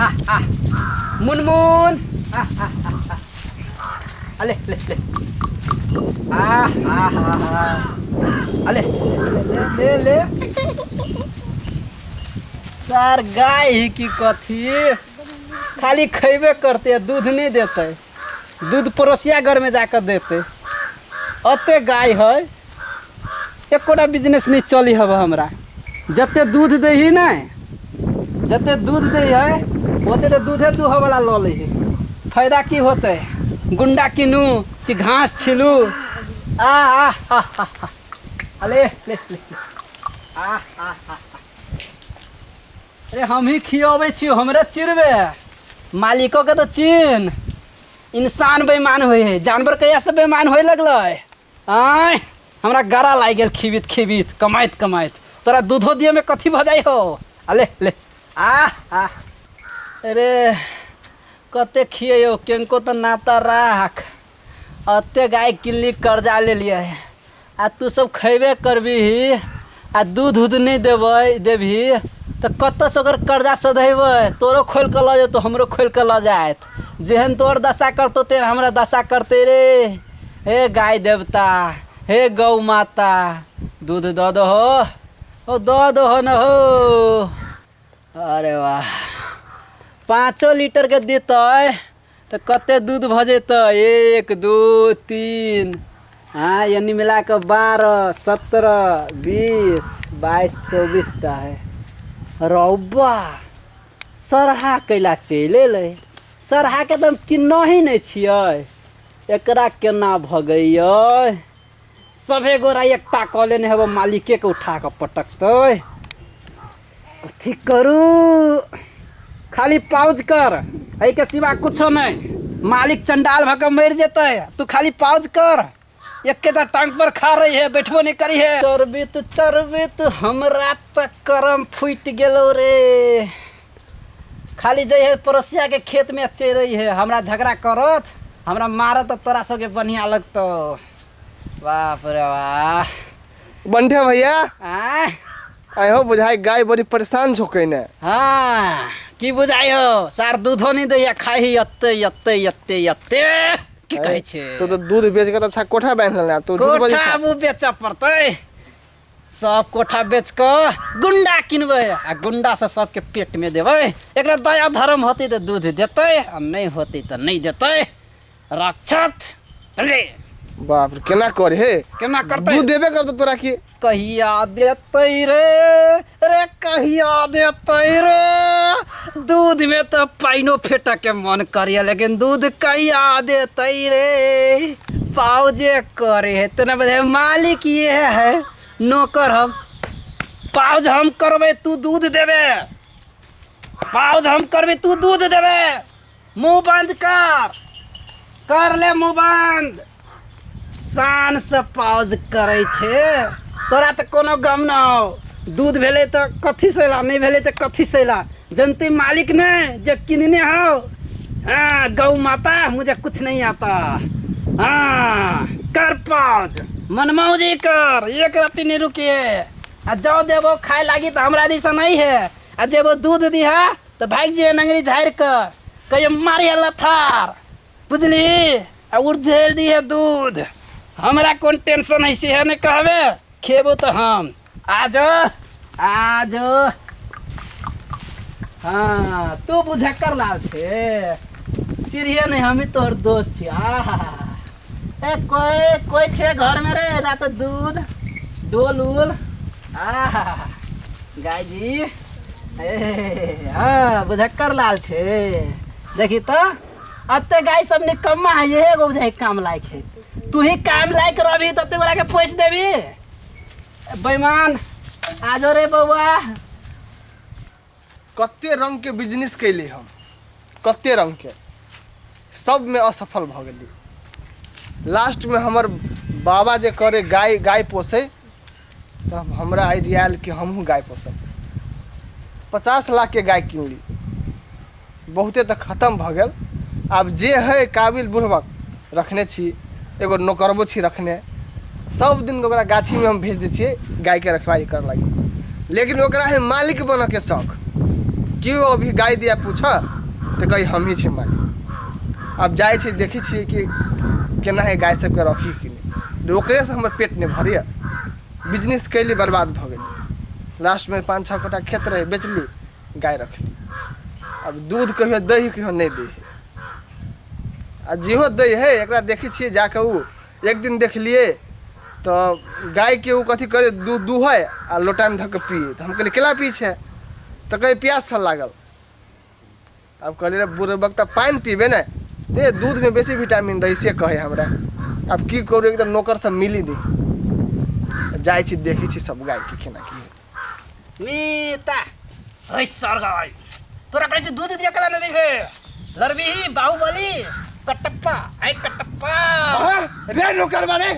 आ आ मुनमुन आ आ आ आ ले ले ले आ आ हा हा आ ले ले ले ले ले सर गाय ही की कथी खाली खैबे करते दूध नहीं देते दूध पड़ोसिया घर में जाकर देते अते गाय है एकोटा बिजनेस नहीं चली हब हमरा जते दूध दै ही नहि जते दूध दै है ओते तऽ दूधे दूहऽ वाला लऽ लै है फायदा की होतै गुंडा किनू कि घास छिलू आ आ हा हा हा अले ले ले आ आ हा अरे हम ही खियबै छी हमरे चिरबे मालिको के तऽ चिन्ह इंसान बेईमान होइ है जानवर कहिया से बेईमान होइ लगलै आँय हमरा गरा लागि गेल खीबित खीबित कमाइत कमाइत तोरा दूधो दिए में कथी भऽ जाइ हो आ ले ले आ आ अरे कते खियौ केनको तऽ नाता राख अते गाय किनली कर्जा लेलियै आ तू सब खयबे करबिही आ दूध उध नहि देबै देबही तऽ कतऽसँ ओकर कर्जा सधेबै तोरो खोलि कऽ लऽ जेतौ हमरो खोलि कऽ लऽ जायत जेहन तोहर दशा करतौ तेहन हमरा दशा करतै रे हे गाय देवता हे गौ माता दूध दऽ दहो ओ दऽ दहो न हो अरे वाह पाँचो लीटरके देतै तऽ कते दूध भऽ जेतै एक दू तीन हँ यानि मिला कऽ 12 17 20 22 24 टा है रौबा सरहा कैला चलि एलै सरहाके तऽ हम किन्नही नहि छियै एकरा केना भगैयै सभे गोरा एकटा कऽ लेने हेबै मालिकेके उठा कऽ पटकतै कथी करू खाली पाउज कर एहिके सिवा कुछो नहि मालिक चंडाल भऽ कऽ मरि जेतै तू खाली पाउज कर एकेटा टांग पर खा रही है बैठबो नहीं करी है चरबित चरबित हमरा तऽ करम फूटि गेलो रे खाली जे है पड़ोसिया के खेत में चेरै है हमरा झगड़ा करत हमरा मारत तऽ तोरा सबके बढ़िया लगतौ बाप रे वाह बंठे भैया आँय आइ हो बुझाइ गाय बड़ी परेशान छौ कइने हाँ की बुझाइ हो सार दूधो नहीं दैया खाही एते एते एते एते की कहै छै तू तो दूध बेच के तो अच्छा कोठा बांध लेना तू झूठ बजै कोठा छा मुँह बेचऽ पड़तै सब कोठा बेच कऽ गुंडा किनबै आ गुंडा से सबके पेट में देबै एकरा दया धर्म होतै तऽ दूध देतै आ नहि होतै तऽ नहि देतै रक्षत रे बाप रे केना करे हे केना करतै दूध देबे करतो तोरा की कहिया देतै रे रे कहिया देतै रे दूध में तऽ पाइनो फेटऽ के मन करैया लेकिन दूध कहिया देतै रे पाउजे करे है तेना बजे मालिक ये है नौकर हम पाउज हम करबै तू दूध देबे पाउज हम करबै तू दूध देबे मुंह बंद कर कर ले मुंह बंद शान से पाउज करै छै तोरा तऽ कोनो गम न हो दूध भेलै तऽ कथी से एला नहि भेलै तऽ कथी से एला जनती मालिक ने जे किनने हो हाँ गौ माता मुझे कुछ नहीं आता हाँ कर पाउज मनमौजी कर एक रत्ती नहीं रुकिए आ जाओ देबो खाए लागी तऽ हमरा दिस नहीं है आ जेबो दूध दिहा तऽ भागि जइहे नंगरी झाड़ि कऽ कहियो मारिहे लथार बुझली आ उझेल दिहे दूध हमरा कोन टेंशन है से नहि कहबे खेबो तऽ हम आजो आजो हाँ तू बुझक्कर लाल छे चिड़िया नहीं हम ही तोहर दोस्त छी आहा ए कोई कोई छे घर में रे रात दूध डोल उल आहा गाय जी ए हाँ बुझक्कर लाल छे देखी तो अते गाय सब निकम्मा है ये एगो बुझाइ काम लायक है तू ही काम लायक रहबी तो तू ओकरा के पोस देबी बेईमान आजो रे बउआ कते रंग के बिजनेस कैली हम कते रंग के सब में असफल भऽ गेली लास्ट में हमर बाबा जे करे गाय गाय पोसे तऽ हमरा आइडिया आयल कि हमहूँ गाय पोसब 50 लाख के गाय किनली बहुते तऽ खतम भऽ गेल आब जे है काबिल बुढ़बक रखने छी एगो नौकरबो छी रखने सब दिन ओकरा गाछीमे हम भेज दै छियै गायके रखवाली करऽ लागी लेकिन ओकरा है मालिक बनऽके शौक। केओ अभी गाय दिया पूछ तऽ कही हमही छी मालिक। आब जाइ छी, देखै छियै कि केना है गाय सबके रखी कि नहि। ओकरेसँ हमर पेट नहि भरैए। बिजनेस कैली, बर्बाद भऽ गेली। लास्टमे 5-6 कट्ठा खेत रहै, बेचली, गाय रखली। आब दूध कहियो दै है, कहियो नहि दै है। आ जेहो दै है, एकरा देखै छियै जाकऽ। ओ एक दिन देखलियै तऽ गायके ओ कथी करै, दूध दूहै आ लोटामे धऽ कऽ पियै। तऽ हम कहलियै, केला पी छै? तऽ कहै, प्यास छल लागल। आब कहलियै, रे बुढ़बक, तऽ पानि पीबे ने ते दूधमे बेसी विटामिन रहै, से कहै हमरा। आब की करू? एकदम नौकर सब मिली नहि। जाइ छी, देखै छी सब गायके केना की है। मीता है सरगाई, तोरा कहै छै दूध दिया कला नहि दै छै। लड़बीही बाहुबली कटप्पा है, कटप्पा। रे नौकर बारे,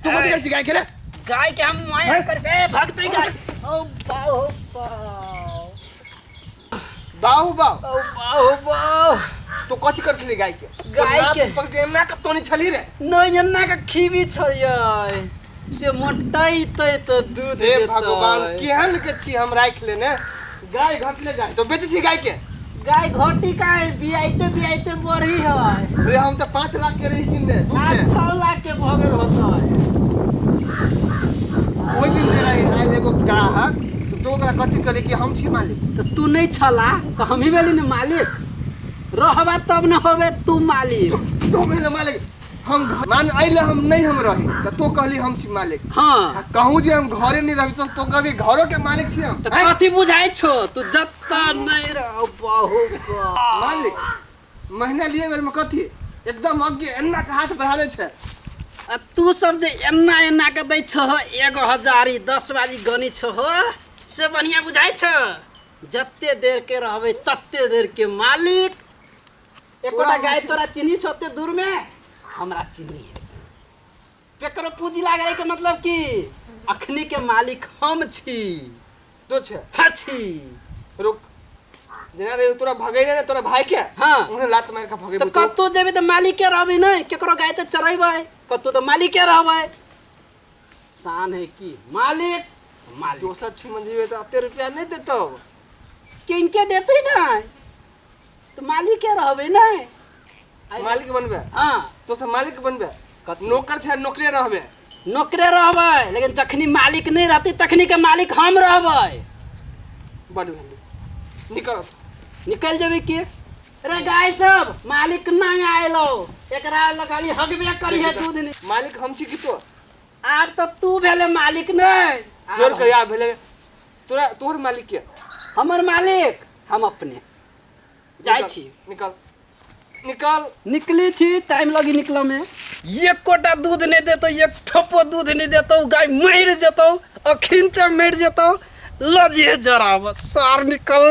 तू कथी करै छी गायके रे? गाय के हम माया कर से भगतै गाय। ओ बाहु बाहु। बाहु बाहु। ओ बाहु बाहु। तू कथी कर छली गाय के? गाय के? पकड़ के एना के तोनी छली रे? नहि, एना के खीबी छलियै से मोटैतै तऽ दूध हे देतै। भगवान, केहन के छी हम राखि लेने। गाय घटले जाय तो बेचै छी गाय के? गाय घटी काहे? बियाइते बियाइते बढ़ी है। रे, हम तऽ 5 लाख के रही किनने दूध आज से। 6 लाख के भऽ गेल होतै। ओहि दिन जे रही आयल एगो ग्राहक, तऽ तू ओकरा कथी कहली कि हम छी मालिक? तऽ तू नहि छला तऽ हमही भेली ने मालिक। रहबा तब ने होबे तू मालिक। तू भेले मालिक। हम मान अइले हम नहीं, हम रही तऽ तू कहली हम छी मालिक। हाँ। आ कहूँ जे हम घरे नहीं रही तऽ तू कहबी घरो के मालिक छी हम। तऽ आँय? कथी बुझाइ छौ तू जत्ता नहि रह बहु? मालिक महीना लिए बेर में कथी एकदम अग्गे एन्ना के हाथ बढ़ा दै छै। आ तू सब जे एन्ना एन्ना के दै छह, एगो हजारी 10 बाजी गनी छह, से बढ़िया बुझाइ छ? जते देर के रहबै तते देर के मालिक। एकोटा गाय तोरा चिन्ही छौ ओते दूर में? हमरा चिन्ही है। केकरो पूंजी लागल के मतलब की अखनी के मालिक हम छी। तो छै? हाँ, छी। रुक, जेना रे तोरा भगैले ने तोरा भाई के, उन्हें लात मार के भगेबो। तऽ कतौ जेबै तऽ मालिके रहबै ने। केकरो गाय तऽ चरेबै, कतौ तऽ मालिके रहबै। शान है की मालिक मालिक। दोसर ठिमन जेबे तऽ एते रुपया नहीं देतौ। किनके देतै ने तऽ मालिके रहबै ने। मालिक बनबे? हाँ। तो सब मालिक बनबे? कथी? नौकर छै, नौकरे रहबे। नौकरे रहबै, लेकिन जखनी मालिक नहि रहतै तखनी के मालिक हम रहबै। बड भेलै, निकल। निकल जेबै के रे? गाय सब, मालिक नहीं आयलो, एकरा लगाली हगबे करी है दूध नहीं। मालिक हम छी कि तो? आब तऽ तू भेले मालिक नहीं। तोर कहिया भेलै? तोरा तोहर मालिक के? हमर मालिक हम अपने जाइ छी। निकल, निकल। निकली छी, टाइम लगी निकल में। एकोटा दूध नहीं देतौ, एक ठोपो दूध नहीं देतौ। गाय मरि जेतौ, अखिनते मरि जेतौ। लजिए जराब सार निकल।